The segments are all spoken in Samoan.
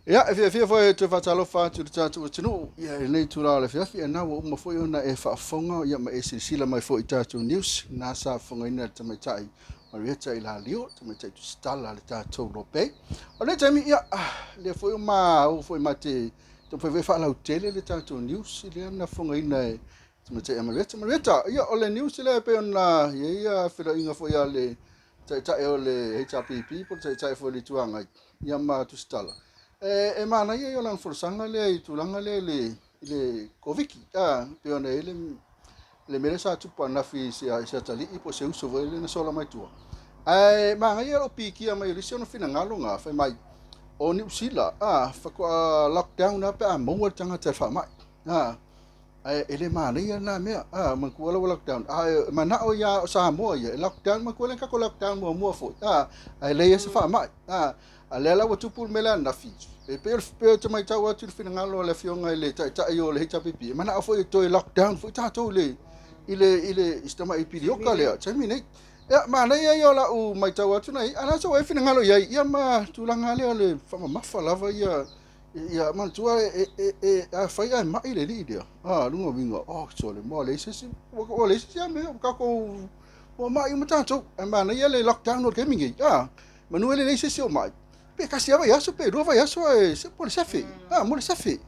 Ia, e fiafia foi e toe faatalofa atu i le tatou atunuu ia, i lenei itula o le afiafi. Ia, na ua uma foi ona e faafofoga ia, ma e silasila mai foi i tatou news na sa fofogaina e le tamaitai Marieta Ilalio, tamaitai tusitala a le tatou Lopei. O lenei taimi, ia, lea foi ua maua foi ma te taumafai foi e faalautele le tatou news lea na fofogaina e tamaitai Marieta. Marieta, ia, o le news lea e pei ona i ai ia feiloaiga foi a le taitai o le HRPP po o le taitai foi o le Itu Agai ia ma tusitala. E manaia ia o lana folasaga lea i tulaga lea i le Koviti, pei ona i ai le mea lea sa tupu ananafi i se atalii po o se uso foi lea na sola mai tua. Ae manaia lou pikia mai o le isi ona finagalo na fai mai o Niu Sila, faatoa lockdown lava pe a maua le tagata i le faamai. Ae e le manaia lena mea, manatua la ua lockdown. Ae manao ia o Samoa ia e lockdown, manatua lea na tatou lockdown muamua foi, ae leai se faamai. A lea la ua tupu le mea lea ananafi, e pei o te matau atu i le finagalo o le afioga i le taitai o le HRPP, e manao foi e toe lockdown foi tatou i le si tamai pilioka lea, taimi nei. Ia, manaia ia o lau matau atu nei, a la se ua e finagalo i ai, ia ma tulaga lea o le faamamafa lava ia, ia manatua afai ae mai le alii lea, lona uiga, oh, sole, mo leai se isi, ua leai se isi lava mea, ua tatou, ua mai uma tatou. Ae manaia le lockdown o le taimi nei, manu e leai se isi o mai, pe tasi lava vaiaso pe 2 vaiaso ae mo le sefe, mo le sefe.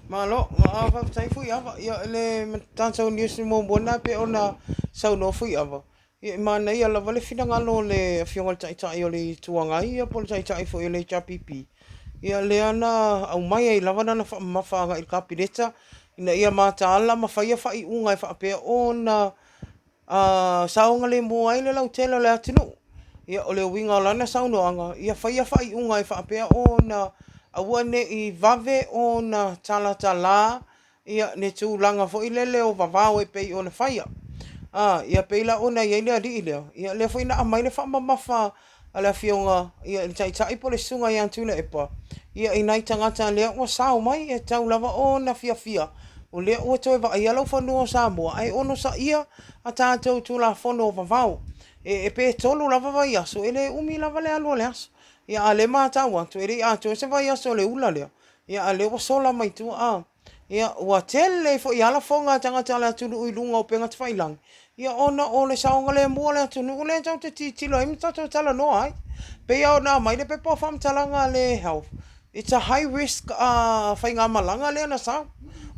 Malo, ma faafetai foi ava. Ia le tatou news muamua na pe ona saunoa foi ava. Ia e manaia lava le finagalo o le afioga i le Taitai o le Itu Agai ia po o le Taitai foi o le HRPP. Ia lea na aumai ai lava lana faamamafa agai i le Kapeneta ina ia mataala ma faia faaiuga e faapea ona saogalemu ai le lautele o le atunuu. Ia o le uiga o lana saunoaga, ia faia faaiuga e faapea ona aua ne i vave ona talatala ia le tulaga foi lele o vavao e pei ona faia. Ia pei la ona i ai le alii lea, ia lea foi na aumai le faamamafa a le afioga ia i le taitai po o le susuga ia Tuilaepa, ia i nai tagata lea ua sao mai e tatau lava ona fiafia, o lea ua toe vaaia lau fanua o Samoa, ae onosaia a tatou Tulafono o vavao. E pe 3 lava vaiaso, e le umi lava le alu o le aso. Ia a o lea e matau atu, e le i atoa se vaiaso o le ula lea, ia a o lea ua sola mai tua. Ia, ua tele foi lava lafoga a tagata o le atunuu i luga o upega tafailagi, ia ona o le saogalemu o le atunuu lea tatou te tilotilo ai ma tatou talanoa ai. Pei lava ona aumai le pepa o faamatalaga a le Health, it's a high risk faigamalaga lea na sau,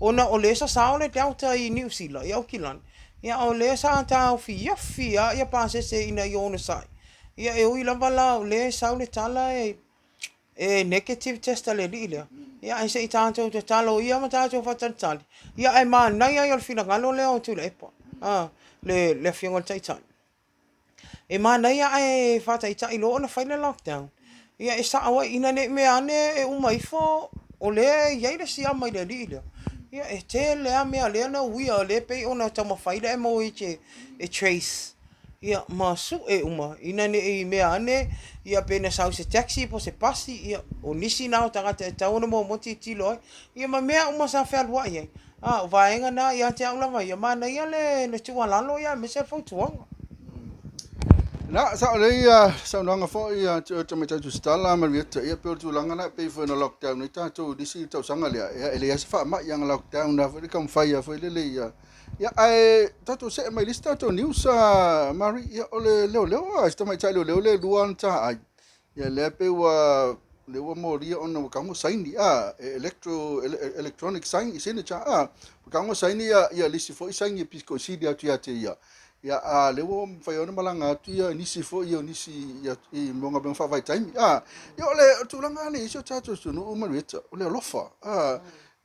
ona o lea e sasao le Delta i Niu Sila, i Aukilani, ia a o lea sa taofiofi lava ia pasese ina ia onosai. Ia e ui lava la o lea e sau le tala e negative test a le alii lea, ia ae se i tatou tatalo ia ma tatou faatalitali, ia ae manaia ia o le finagalo lea o Tuilaepa, le afioga i le Taitai. E manaia ae faataitai loa ona fai le lockdown, ia e sao ai, ina ne i mea ane e uma ifo o lea e i ai le siama i le alii lea, ia e tele lava mea lea na uia, o lea e pei ona taumafai le MOH e trace ia ma sue uma ina ne i mea ane ia pe na sau i se taxi po o se pasi, ia o nisi na o tagata e tatau ona muamua tilotilo ai, ia ma mea uma sa fealuai ai. A o vaega na ia te au lava ia, manaia le tuualalo ia aemaise le fautuaga. Na, sao lelei ia saunoaga foi a te oe tamaitai tusitala Marieta, ia pei o le tulaga lena pei foi na lockdown ai tatou i le isi tausaga lea, ia e leai lava se faamai, ia na lockdown lava foi le taumafai lava foi lele ia. Ia ae tatou see mai i le isi tatou news Mari, ia o le leoleo, si tamaitai leoleo lea e lua ana taai, ia lea pei ua lea ua molia ona ua tago saini electronic sign signature ua tago saini ia le isi foi saini e pito i sili atu ia te ia. Ia a lea ua mafai ona malaga atu ia nisi foi o nisi i mo galuega faavaitaimi. Ia o le tulaga lea i si o tatou atunuu Marieta, o le alofa.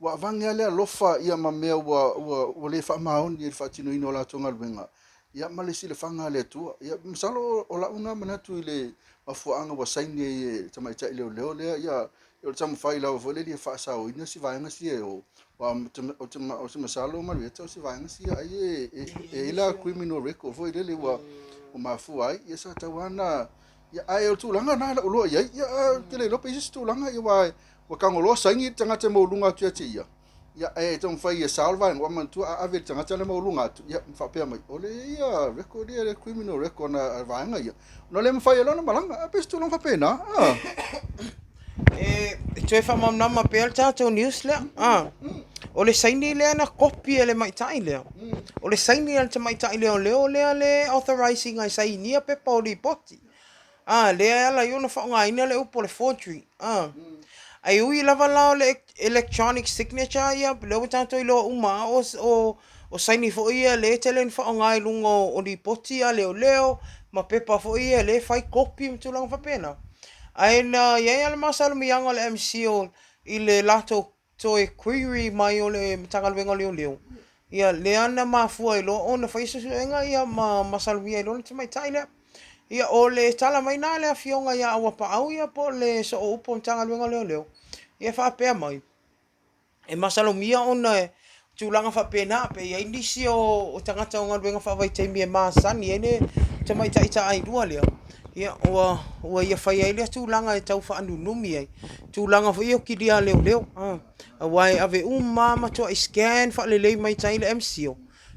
Ua avane lava le alofa ia ma mea ua le faamaoni i le faatinoina o latou galuega, ia ma le silafaga a le Atua. Ia masalo o lau lena manatu i le mafuaaga ua saini ai e le tamaitai leoleo lea, ia o le taumafai lava foi lea e faasaoina si vaega sia e o. Aua o se masalo Marieta o se vaega sia ai e i ai la criminal record foi lele ua mafua ai. Ia sa tatau lava ona, ia ae o le tulaga lena lau iloa i ai. Ia ou te le iloa pe i ai se isi tulaga, ia aua ua tago loa saini le tagata e maualuga atu ia te ia. Ia ae taumafai e sao le vaega, aua manatua a ave i le tagata le maualuga atu, ia ma faapea mai, o le ia record ia, le criminal record na vaega ia, ona le mafai ai loa ona malaga. Ae pei o se tulaga faapena. E toe faamalamalama pea le tatou news lea. A, o le saini lea na kopi e le tamaitai lea, o le saini a le tamaitai leoleo lea le authorise ina e sainia pepa o lipoti. A, lea e ala ai ona faaaogaina le upu o le forgery. A, ae ui lava la o le electronic signature ia, lea ua tatou iloa uma lava o saini foi ia lea e tele ina faaaoga i luga o lipoti a leoleo ma pepa foi ia lea e fai kopi ma tulaga faapena. Ae na i ai lava le masalomia o le MCIL i le latou toe query mai o le Matagaluega o Leoleo, ia lea na mafua ai loa ona fai suesuega ia ma masalomia ai loa le tamaitai lea. Ia o le tala mai lena a le afioga ia Auapaau ia po o le Sooupu o le Matagaluega o Leoleo, ia faapea mai, E masalomia ona o tulaga faapena, pe i ai nisi o tagata o galuega faavaitaimi e masani ai le tamaitai taailua lea, ia ua ia faia ai lea tulaga e tau faanunumi ai tulaga foi ia o kilia a leoleo, aua e ave uma lava ma matuai scan faalelei mai tai le MCIL,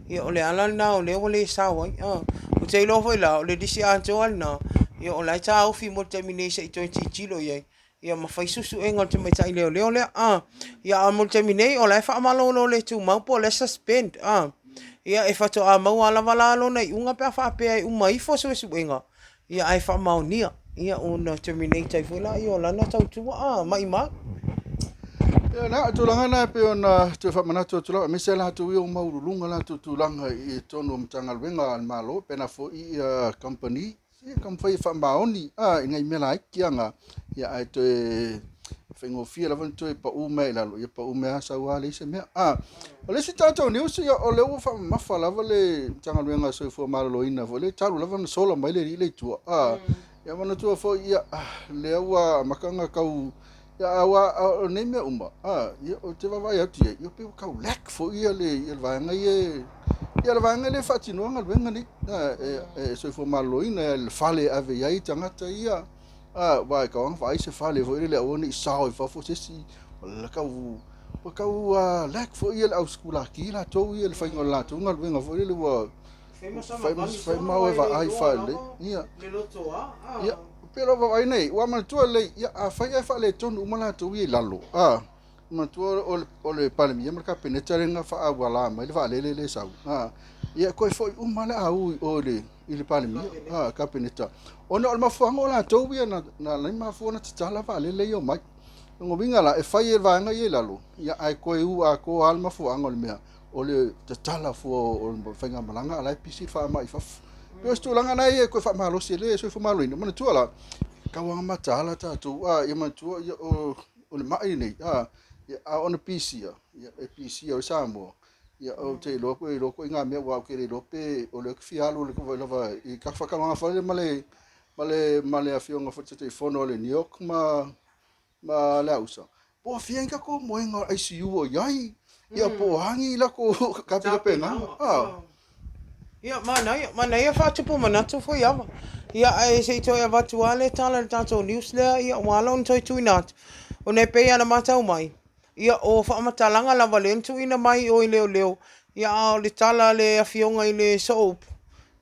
ia o le ala lena o lea ua le sao ai. Ou te iloa foi la, o le lisi atoa lena, ia o la e taofi mo le taimi nei se i toe tilotilo i ai ia ma fai suesuega a le tamaitai leoleo lea. A, ia a mo le taimi nei, o la e faamalolo le tumau po o la e suspend. A, ia e faatoa maua lava la lona iuga pe a faapea e uma ifo suesuega, ia ae faamaonia, ia ona terminate ai foi lea o lana tautua. A, maimau. Ia, na, o tulaga na e pei ona toe faamanatu atu lava, aemaise latou ia ua maualuluga latou tulaga i totonu o Matagaluega a le Malo, pena foi ia kamupani. Ia taumafai e faamaoni a i nai mea laiti lava na, ia ae toe faigofie lava ona toe pau mai i lalo, ia pau mai lava sau lava leai se mea. A, o le isi tatou news, ia o lea ua faamamafa lava le Matagaluega o le Soifua Maloloina foi lea talu lava ona sola mai le alii lea i tua. A, ia manatua foi, ia, lea ua amata ona tau Ia, aua o nei mea uma, a, ia, ou te vaavaai atu i ai, ia pei ua tau lack foi ia le, ia le vaega ia, ia le vaega lea e faatinoa galuega nei, a, e soifua maloloina, ia le fale e ave i ai tagata ia, a, aua e tatau lava ona vaai se fale foi lele aua ne i sao i fafo se isi, ua tau, ua tau lack foi ia le au sikulaki latou ia i le faiga o le latou galuega foi lele ua fai ma o e vaai faalelei. Ia. Ia, pei o lau vaavaai nei, ua manatua lelei, ia afai ae faaletonu uma latou ia i lalo, a, manatua o le Palemia ma le Kapeneta lea na faaauala mai le vaalele lea e sau, a, ia toe foi uma le au i o i le Palemia, a, Kapeneta, ona o le mafuaaga o latou ia na ala ai mafua ona tatala vaalele ia omai. O lona uiga la, e fai e le vaega ia i lalo, ia ae toe u atoa lava le mafuaaga o le mea, o le tatala fua o le faigamalaga a o la e pisi le faamai i fafo. E pei o se tulaga lena ia e toe faamalosi ai le soifua maloloina. Manatua la, e tatau lava ona mataala tatou, a ia manatua ia, o le mai lenei, a, ia, a ona pisia, ia, e pisia ai Samoa. Ia, ou te iloa koe iloa ituaiga mea, aua ou te le iloa pe o lea ou te fia alu lava i faataloga foi lea ma le afioga foi i le Taitaifono a le NEOC ma Leausa, po o afia ni tatou moega o le ICU o i ai, ia po o a ni latou tapenapenaga. Ah. Ia, manaia, manaia faatupu manatu foi ava. Ia, ae se i toe avatu lava le tala i le tatou news lea, ia, ua ala ona toe tuuina atu, ona e pei lava ona matau mai, ia, o faamatalaga lava lea na tuuina mai i o i leoleo, ia, a o le tala a le Afioga i le Sooupu,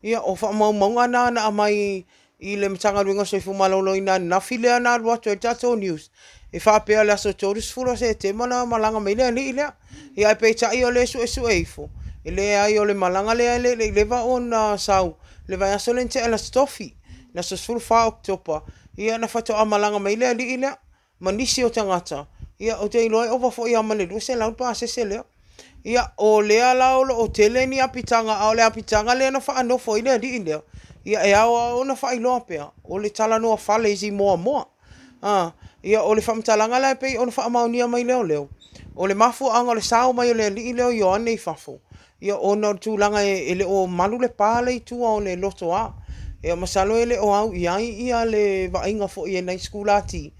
ia, o faamaumauga na na aumai i le Matagaluega o le Soifua Maloloina ananafi lea na alu atu ai le tatou news, e faapea o le aso 30 o Setema na malaga mai ai le alii lea. Ia ae peitai o lea e suesue ifo, e leai o le malaga lea e le i leva ona sau le vaiaso lea na tea i le Aso Tofi, le aso 14 o Oketopa, ia na faatoa malaga mai ai le alii lea. ma nisi o tagata, ia ou te iloa e ova foi lava ma le 200 le pasese lea. Ia, o lea la o lo o tele ni apitaga, a o le apitaga lea na faanofo ai le alii lea, ia e ao lava ona faailoa pea, o le talanoa fale i Moamoa. A, ia o le faamatalaga la e pei ona faamaonia mai leoleo, o le mafuaaga o le sao mai o le alii lea o Ioane i fafo, Ia, ona o le tulaga e le o malu le pa lea i tua o le lotoa. Ia, masalo e le o au i ai ia le vaaiga foi a nai sikulati,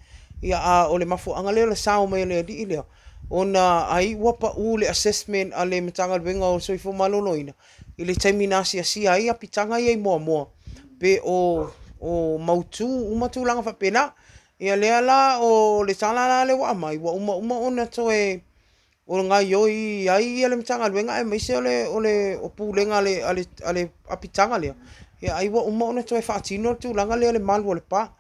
ia, a o le mafuaaga lea o le sao mai o le alii lea, ona ai ua pau le assessment a le Matagaluega o le Soifua Maloloina i le taimi na asiasia ai apitaga ia i Moamoa, pe o mautu uma tulaga faapena. Ia, lea la o le tala la lea ua aumai, ua uma uma ona toe o gaioi ai le Matagaluega aemaise o le o le pulega a le a le a le apitaga lea, ia ai ua uma ona toe faatino le tulaga lea o le malu o le pa.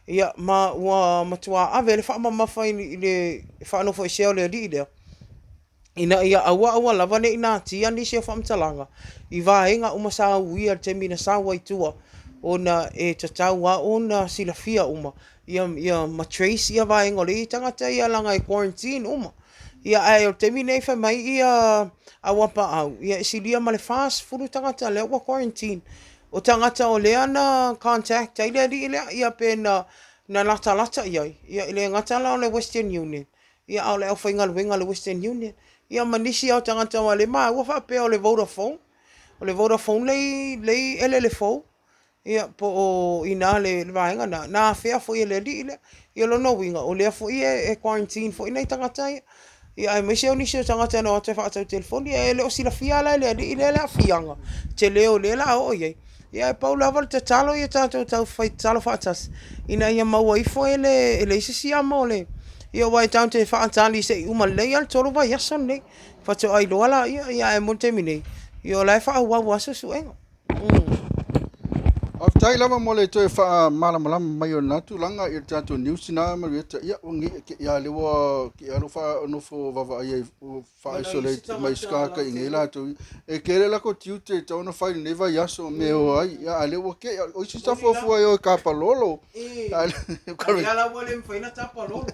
Ia, ma ua matua ave le faamamafa i le faanofoesea o le alii lea, ina ia aua aua lava ne i natia nisi o faamatalaga i vaega uma sa uia i le taimi na sau ai i tua, ona e tatau lava ona silafia uma ia ma trace ia vaega o lea e i ai tagata ia leaga e quarantine uma. Ia ae o le taimi lenei fai mai ia Auapaau, ia e silia ma le 40 tagata lea ua quarantine. O tagata o lea na contact ai le alii lea, ia pe na latalata i ai, ia e le gata la o le Western Union, ia a o le aufaigaluega a le Western Union, ia ma nisi lava o tagata aua o lea e maua faapea o le Vodafone, o le Vodafone lea e i elele fou, ia po o i ina le vaega lena, na afea foi e le alii lea. Ia o lona uiga, o lea foi e quarantine foi nai tagata ia. Ia aemaise o nisi o tagata na o atu e faatau telefoni, e le o silafia la e le alii lea le aafiaga tele o lea o le a oo i ai. Ia ae pau lava le tatalo ia tatou taufai tatalo faatasi ina ia maua ifo e leai se siama o le... Ia aua e tatou te faatali se i uma lelei lava le 3 vaiaso lenei faatoa iloa lea, ia ae mo le taimi nei, ia o la e faaauau lava suesuega. Faafetai lava mo le toe faamalamalama mai o lena tulaga i le tatou news na Marieta. Ia ua ngi ke ia le ua ke ia lo fa nofo vaavaai ai fa-isolate mai ska i nei latou e tele lako tiute e tatau ona fai i lenei vaiaso me o ai ia a lea ua tea o isi sa fuafua e o e kapalolo a lea ua le mafai ona tapalolo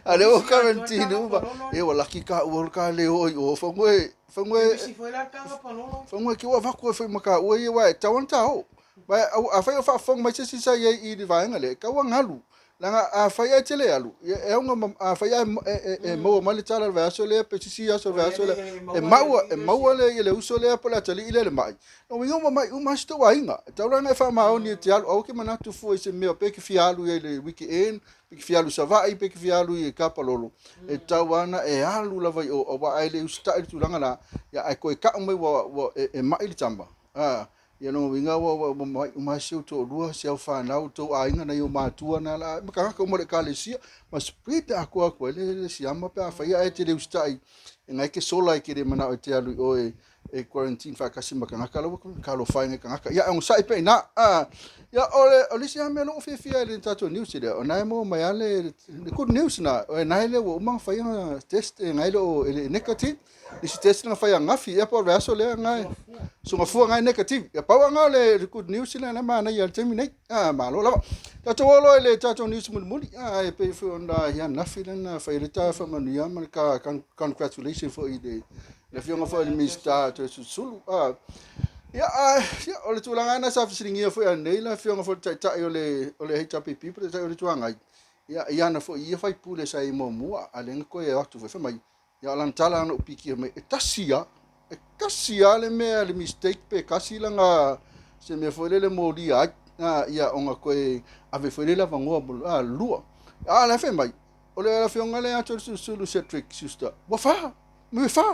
a lea ua quarantine uma e ua laki ka ua ka le o i o fagu e Fagu e fagu e ke ua avatu e foi ma taua ia aua e tatau ona ta o. Afai o faafofoga mai se isi sa i ai i le vaega lea, e tatau ona alu. Leaga afai ae te le alu, ia e auga afai ae e maua mai le tala i le vaiaso lea pe se isi aso o le vaiaso lea, e maua e maua le le uso lea po o le atalii lea i le mai, lona uiga ua mai uma lava si tou aiga. E tatau la ona e faamaoni e te alu, aua e te manatu fua i se mea pe e te fia alu i ai i le weekend pe e te fia alu i Savaii, pe e te fia alu i Kapalolo, e tatau lava ona e alu lava i o, aua a e le usitai i le tulaga la, ia ae toe tau mai ua, ua e, e mai le tama, a, ia lona uiga ua, ua, ua mai uma si ou toalua, si au fanau, tou aiga, nai ou matua na la, ma tagata uma o le ekalesia, ma spread atoa atu ai le, le siama pe afai ae e te le usitai, e na e te sola e te le manao e te alu i o e, e quarantine faatasi ma tagata la ua talofa e nai tagata ia e onosai pea i ina a ia o le o le isi lava mea lea ua fiafia ai i le tatou news lea o na e maua mai lava le le good news na o na e lea ua uma ona fai ona test e na e le o e le negative isi test na fai ananafi ia po o le vaiaso lea na e sogafua na e negative ia pau lava na o le good news lea na manaia i le taimi nei a malo lava tatou o loa i le tatou news mulimuli a e pei foi ona i ananafi lea na fai ai le ta faamanuia ma le ta congratulation foi i le Le afioga foi i le Minisita Toeolesulusulu. Ah, ia, ah, ia, o le tulaga lena sa fesiligia foi anei le afioga foi i le Taitai o le, o le HRPP po o le Taitai o le Itu Agai, ia, i ana foi ia faipule sa i ai muamua, a lea na toe o atu foi fai mai, ia, o lana tala na ou pikia mai, e tasi lava, e tasi lava le mea, le mistake pe tasi lana, se mea foi lele molia ai, ah, ia, ona toe ave foi lele avanoa mo, ah, lua. A la e fai mai, o le afioga lea ia Toeolesulusulu Cedric Schuster, ua fa. Mea fa,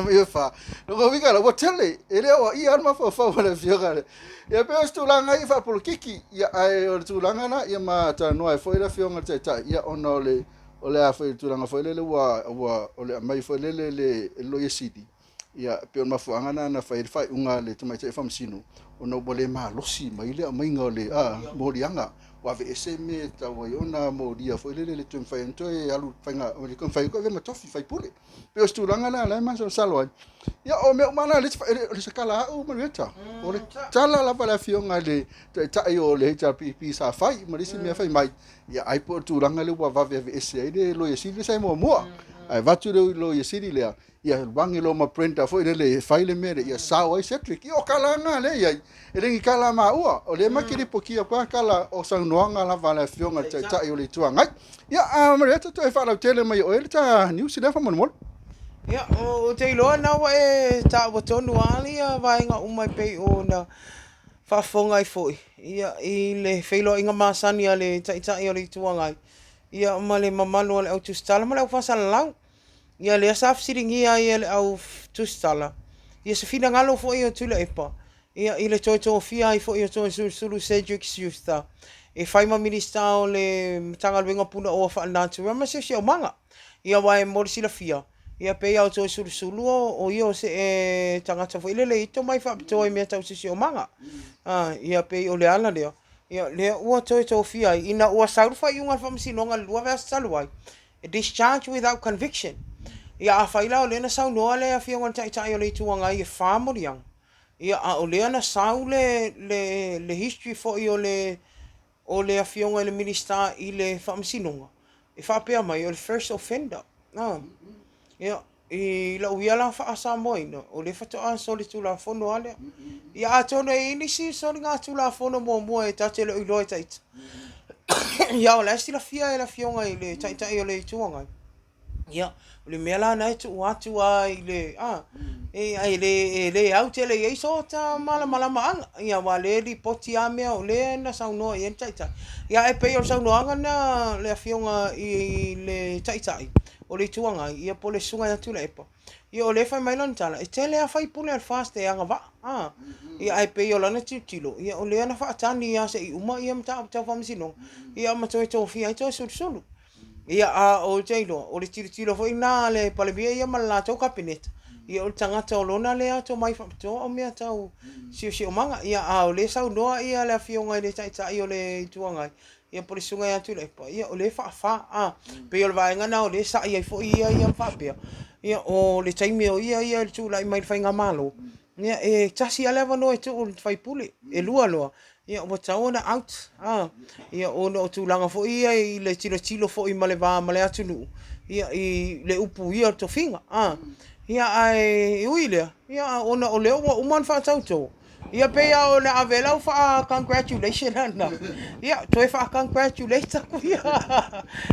mea fa. Lona uiga la, ua tele, e le o ia le mafaufau o le afioga le. Ia pei o se tulaga ia faapolokiki, ia ae o le tulaga la, ia ma talanoa ai foi le afioga i le Taitai, ia ona o le o le a foi le tulaga foi lele ua ua o le aumai foi lele le Loia Sili, ia pei o le mafuaaga lena na fai ai le faaiuga a le Tamaitai Faamasino, ona ua le malosi mai le aumaiga o le moliaga, ua aveese mea e tatau ai ona molia foi lele, le toe mafai ona toe alu faiga, le toe mafai ona toe avea ma tofi faipule. Pei o se tulaga lena o la e masalosalo ai. Ia, o mea uma na, o le se tala a au Marieta, o le tala lava a le afioga i le Taitai o le HRPP sa fai, ma le isi mea fai mai, ia ai po o le tulaga lea ua vave aveese ai le Loia Sili lea sa i muamua. Ae avatu le Loia Sili lea, Ia vage loa ma Brenda foi lele e fai le mea lea, ia sao ai Cedric. Ia o tala na lea e i ai, e le ni tala a maua, o lea ma te lipotia atu lava tala o saunoaga lava a le Afioga i le Taitai o le Itu Agai. Ia, a Marieta toe faalautele mai e oe le ta news lea faamolemole. Ia, ou te iloa na ua e taua tonu lava ia vaega uma e pei ona faafofoga ai foi ia, i le feiloaiga masani a le Taitai o le Itu Agai ia, ma le mamalu o le au tusitala ma le au faasalalau. Ia lea sa fesiligia ai e le au tusitala ia se finagalo foi o Tuilaepa ia i le toe tofia ai foi o Toeolesulusulu Cedric Schuster e fai ma Minisita o le Matagaluega Punaoa Faalenatura ma Siosiomaga. Ia aua e mo le silafia, ia pei lava o Toeolesulusulu o ia o se tagata foi lele e i ai tomai faapitoa i mea tau siosiomaga. Ia pei o le ala lea. Ia, lea ua toe tofia ai, ina ua sau le faaiuga a le Faamasinoga i le 2 vaiaso talu ai, discharge without conviction. Ia, afai la o lea na saunoa le Afioga i le Taitai o le Itu Agai e fa moliaga, ia, a o lea na sau le, le, le history foi o le, o le Afioga i le Minisita i le Faamasinoga, e faapea mai, o le first offender. A. Ia, i lou ia la faa-Samoaina, o lea faatoa solitulafono lava lea. Ia atonu e i ai nisi soligatulafono muamua e ta te le o iloa e ita. Ia o la e silafia e le Afioga i le Taitai o le Itu Agai. Ia, o le mea la lena e tuu atu lava i le, a, e le, e le au tele i ai so ta malamalamaaga, ia aua o lea e lipoti lava mea o lea na saunoa i ai le Taitai. Ia ae pei o le saunoaga lena a le Afioga i le Taitai o le Itu Agai, ia po o le Susuga ia Tuilaepa, ia o lea e fai mai lana tala, e tele lava sui usufono a le FAST e agavaa, a, ia ae pei o lana tilotilo, ia o lea na faatagi lava se i uma ia mataupu tau faamasinoga, ia ma toe tofia ai Toeolesulusulu. Ia, a ou te iloa, o le tilotilo foi lena a le Palemia ia ma le latou Kapeneta, ia o le tagata o lona lea tomai faapitoa o mea tau siosiomaga. Ia, a o lea e saunoa ia le Afioga i le Taitai o le Itu Agai, ia po o le Susuga ia Tuilaepa, ia o lea e faafa, a. Pei o le vaega lena o lea e sa'i ai foi ia ia ma faapea, ia o le taimi o ia ia i le tulai mai i le faigamalo, ia e tasi lava le avanoa e tuu i le sui usufono, e lua loa, Ia ua tatau ona out, a, ia ona o tulaga foi ia i le tilotilo foi ma le va ma le atunuu, ia i le upuia o le tofiga, a. Ia ae ui i lea, ia ona o lea ua uma ona faatauto, ia pei lava ona ave lau faa-congratulation ananafi, ia toe faa-congratulate atu ia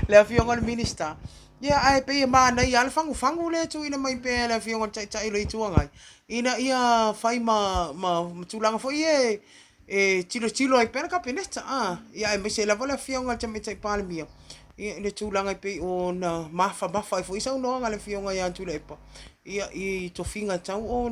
le Afioga i le Minisita, ia ae pei e manaia lava le fagufagu lea e tuuina mai pea e le Afioga i le Taitai o le Itu Agai, ina ia fai ma tulaga foi ia e tilotilo ai pea le Kapeneta, a, ia aemaise lava le Afioga i le Tamaitai Palemia i le tulaga e pei ona mafamafa ai foi saunoaga a le Afioga ia Tuilaepa ia i tofiga e tatau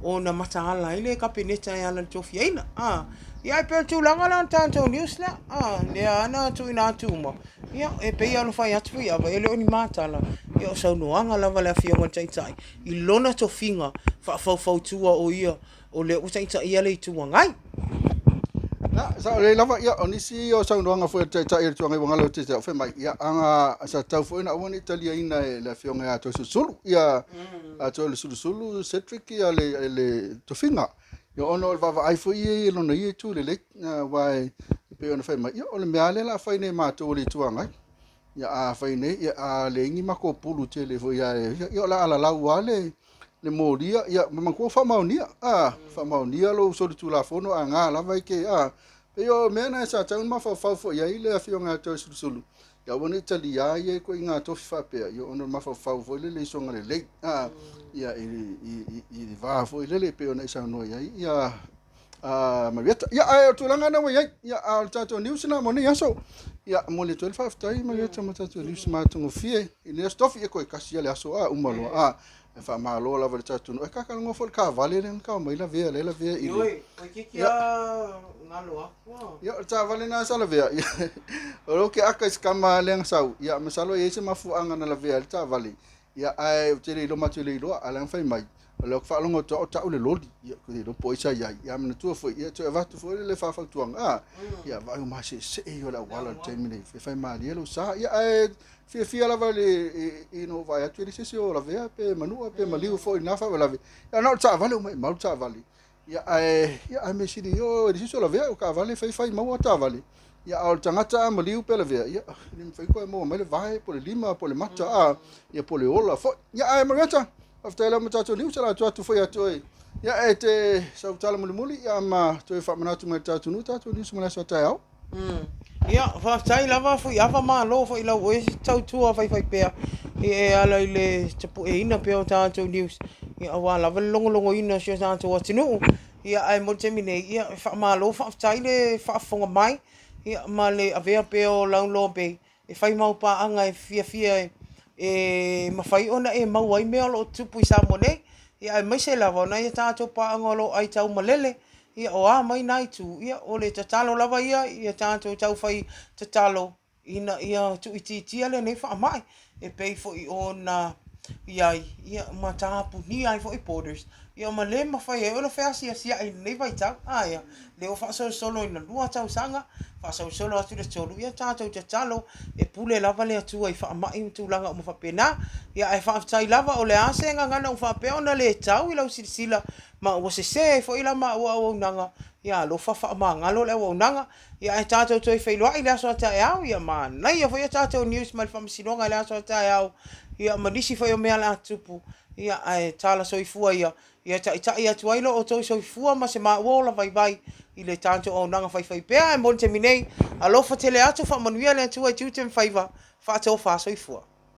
ona mataala ai le Kapeneta e ala i le tofiaina. A, ia ae pei o le tulaga la o le tatou news lea, a, lea lava na tuuina atu uma, ia e pei lava ona fai atu Fuiava, e le o ni ma tala, ia o saunoaga lava a le Afioga i le Taitai i lona tofiga faafaufautua o ia o lea ua taitaia le Itu Agai. Ia, sao lelei lava, ia, o nisi o saunoaga foi a le Taitai o le Itu Agai ua galo ia te au, fai mai, ia, aga sa tatau foi ona aua ne i taliaina e le Afioga ia Toeolesulusulu, ia, a Toeolesulusulu Cedric ia le, le tofiga. Ia, ona o le vaavaai foi ia i lona ia itu lelei, aua e pei ona fai mai, ia, o le mea lava lea o le a fai nei e matou o le Itu Agai. Ia, a fai nei, ia, a leai ni matou pulu tele foi ia, ia o le a alalau lava le, le molia, ia ma manatua faamaonia, a, faamaonia lou solitulafono a na lava e te, a, pei o mea na sa tatau ona mafaufau foi i ai le Afioga ia Toeolesulusulu, ia aua ne i taliā ia ituaiga tofi faapea, ia ona o le mafaufau foi lele i soga lelei, a, ia i le va foi lele e pei ona e saunoa i ai, ia, a Marieta. Ia, ae o le tulaga lena ua i ai. Ia, a o le tatou news lena mo nei aso. Ia, momoli atu ai le faafetai Marieta mo tatou news matagofie. I lenei aso tofi, ia toe tasi lava le aso, a uma loa. A, e faamalo lava i le tatou nuu. E kakalogo foi le taavale lea na tau mai lavea, lea lavea i le... Oi, toeitiiti lava galo atu a. Ia, o le taavale lena sa lavea, ia, o lea ou te aka i se tama lea na sau. Ia, masalo e i ai se mafuaaga na lavea ai le taavale. Ia, ae ou te le iloa, matou te le iloa, a o lea na fai mai, o lea ou te faalogo atu o tau le loli, ia, ou te le iloa po o ai sa i ai. Ia, manatua foi, ia, toe avatu foi le faafautuaga, a, ia, vaai o maseesee ia o le auala i le taimi nei, fai malie lou sa. Ia, ae fiafia lava i le, ina ua vaai atu e leai se isi o lavea pe manua pe maliu foi i lena faalavelave. Ia, na o le taavale, ua maumau le taavale. Ia, ae, ia, ae mea sili, o, e leai se isi o lavea, o taavale, fai fai maua taavale. Ia, a o le tagata a maliu pe lavea, ia, e le mafai toe maua mai le vae, po o le lima, po o le mata, a, ia, po o le ola foi. Ia, ae Marieta, faafetai lava mo tatou news, o le a tuu atu foi ia te oe. Ia, e te sau tala mulimuli, ia, ma toe faamanatu mai i le tatou nuu, tatou news mo le aso a taeao. Ia, faafetai lava Fuiava, malo foi i lau oe tautua faifaipea e ala i le tapueina pea o tatou news, ia, aua lava le logologoina o si o tatou atunuu. Ia, ae mo le taimi nei, ia, e faamalo faafetai le faafofoga mai, ia, ma le avea pea o Lauloa Bay e fai mau paaga e fiafia e mafai ona e maua ai mea o lo o tutupu i Samoa nei, ia aemaise lava o nai a tatou paaga o lo o aitau malele, ia o a mai na itu, ia o le tatalo lava ia ia tatou taufai tatalo ina ia tuuitiitia lenei faamai e pei foi ona i ai, ia ma tapunia ai foi borders. Ia ma le mafai ai ona feasiasia'i i lenei vaitau. A ia, lea ua faasolosolo ina 2 tausaga, faasolosolo atu le 3, ia tatou tatalo e pule lava le Atua i faamai ma tulaga uma faapena. Ia ae faafetai lava o le a se gagana ua faapea ona le tau i lau silasila ma ua sese ai foi la maua auaunaga, ia alofa faamagalo le auaunaga. Ia ae tatou toe feiloai i le aso a taeao, ia manaia foi a tatou news mai le Faamasinoga i le aso a taeao, ia ma nisi foi o mea o le a tutupu. Ia, ae tala soifua ia, ia taitai atu ai lo outou soifua ma se maua ola vaivai i le tatou auaunaga faifaipea. Ae mo le taimi nei, alofa tele atu, faamanuia le Atua i tiute ma faiva, faatofa soifua.